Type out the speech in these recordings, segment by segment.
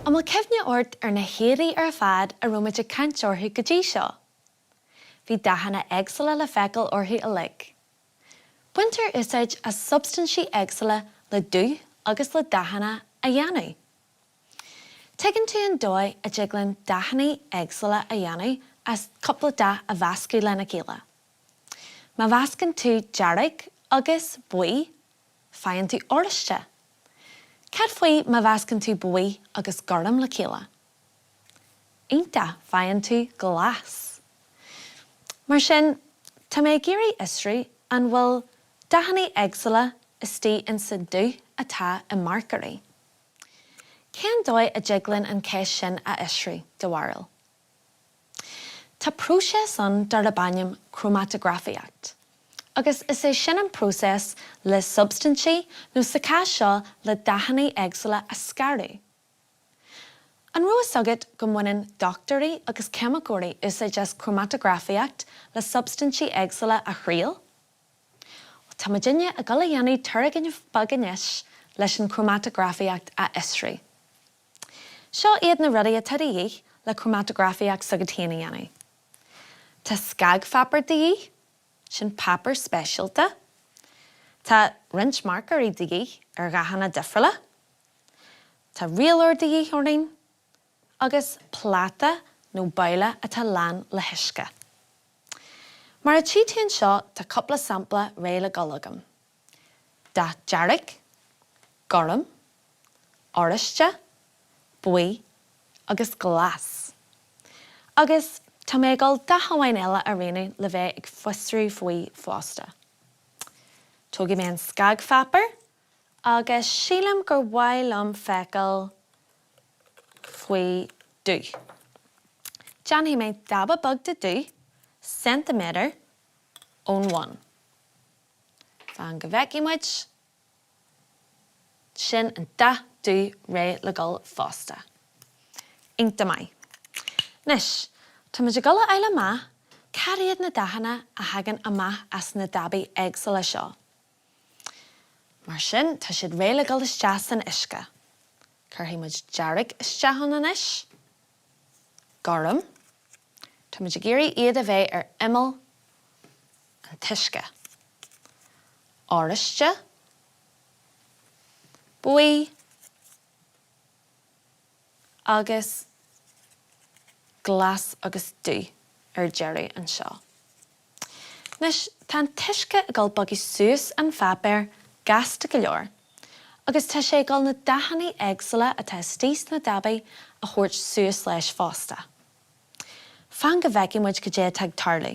An bhfuil cuimhne ort ar na héadaí ar fad a raibh muid ag caint orthu go dtí seo? Bhí dathanna éagsúla le feiceáil orthu uilig. Baintear úsáid as substaintí éagsúla le dúch agus le dathanna a dhéanamh. Tuigeann tú an dóigh a dtig linn dathanna éagsúla a dhéanamh as cúpla dath a mheascadh lena chéile. Má mheascann tú dearg agus buí, faigheann tú oráiste. Cad faoi má mheascann tú buí agus gorm le chéile? Iontach, faigheann tú glas. Mar sin, tá mé ag iarraidh fhiosrú an bhfuil dathanna éagsúla istigh insa dúch atá i marcóirí. Cén dóigh a dtig linn an cheist sin a fhiosrú, do bharúil? Tá próiseas ann darb ainm crómatagrafaíocht, agus is é sin an próiseas le substaintí, nó sa chás seo le dathanna éagsúla a scaradh. An raibh fhios agat go mbaineann dochtúirí agus ceimiceoirí úsáid as crómatagrafaíocht le substaintí éagsúla a thriail? Tá muidinne ag dul a dhéanamh turgnamh beag anois leis an chrómatagrafaíocht a fhiosrú. Seo iad na rudaí atá de dhíth le crómatagrafaíocht s'agat féin a dhéanamh. Tá scagpháipéar de dhíth, sin páipéar speisialta. Tá roinnt marcóirí de dhíth ar dhathanna difriúla. Tá rialóir de dhíth orainn agus pláta nó babhla atá lán le huisce. Mar a tchí tú anseo tá cúpla sampla réidh le dul agam. Dath dearg, gorm, oráiste, buí agus glas. Agus tá mé ag dul dath amháin eile a roghnú le bheith ag fiosrú faoi fosta. Tógfaidh mé an scagpháipéar agus sílim gur mhaith liom feiceáil faoi dubh. Déanfaidh mé daba beag de dubh, ceintiméadar ón bhun. Fan go bhfeicfidh muid. Sin an dath dubh réidh le dul fosta. Iontach maith. Anois, tá muid ag dul a fháil amach cad iad na dathanna a thagann amach as na dabaí éagsúla seo. Mar sin, tá siad réidh le dul isteach san uisce. Cuirfidh muid dearg isteach ann anois. Gorm. Tá muid ag iarraidh iad a bheith ar imeall an t-uisce. Oráiste. Buí. Agus glas agus dubh ar deireadh anseo. Anois, tá an t-uisce ag dul bogadh suas an pháipéar gasta go leor agus tá sé ag dul na dathanna éagsúla atá istigh sna dabaí a thabhairt suas leis fosta. Fan go bhfeicfidh muid cad é atá ag tarlú.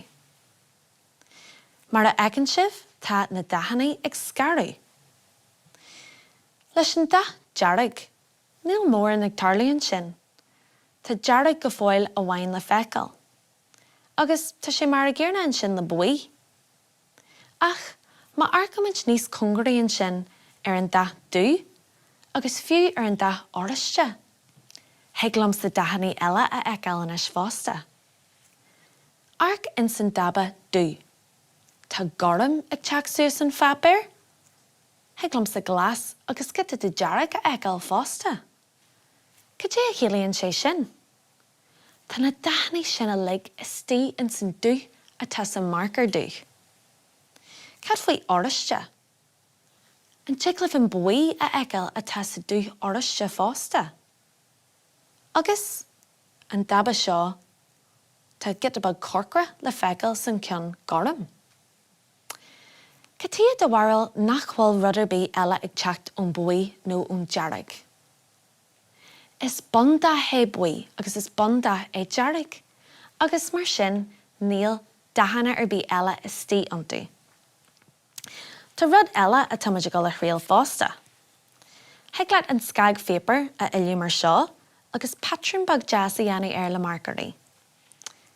Mar a fheiceann sibh, tá na dathanna ag scaradh. Leis an dath dearg, níl mórán ag tarlú ansin. Tá dearg go fóill amháin le feiceáil. Agus tá sé mar a gcéanna ansin le buí. Ach má amharcaimid níos cóngaraí ansin ar an dath dubh, agus fiú ar an dath oráiste, thig liomsa dathanna eile a fheiceáil anois fosta. Amharc insan daba dubh. Tá gorm ag teacht suas an pháipéar. Thig liomsa glas agus giota de dearg a fheiceáil fosta. Cad é a chiallaíonn sé sin? Tá na dathanna sin uilig istigh insan dúch atá sa marcóir dubh. Cad faoi oráiste? An dtig libh an buí a fheiceáil atá sa dúch oráiste fosta? Agus an daba seo, tá giota beag corcra le feiceáil san ceann gorm. Cad chuige do bharúil nach bhfuil rud ar bith eile ag teacht ón buí nó ón dearg? Is bundath é buí agus is bundath é dearg agus mar sin níl dathanna ar bith eile istigh iontu. Tá rud eile atá muid ag dul a thriail fosta. Thig leat an scagpháipéar a fhilleadh mar seo agus patrún beag deas a dhéanamh air le marcóirí.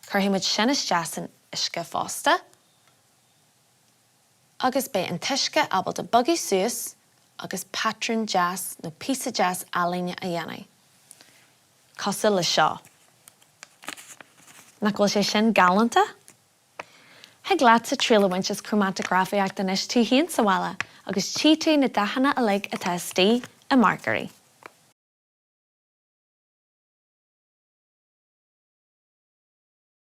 Cuirfidh muid sin isteach san uisce fosta agus beidh an t-uisce ábalta bogadh suas agus patrún deas nó píosa deas ealaíne a dhéanamh. Cosúil le seo. Nach bhfuil sé sin galánta? Thig leatsa triail a bhaint as crómatagrafaíocht anois tú féin sa bhaile agus tchí tú na dathanna uilig atá istigh i marcóirí.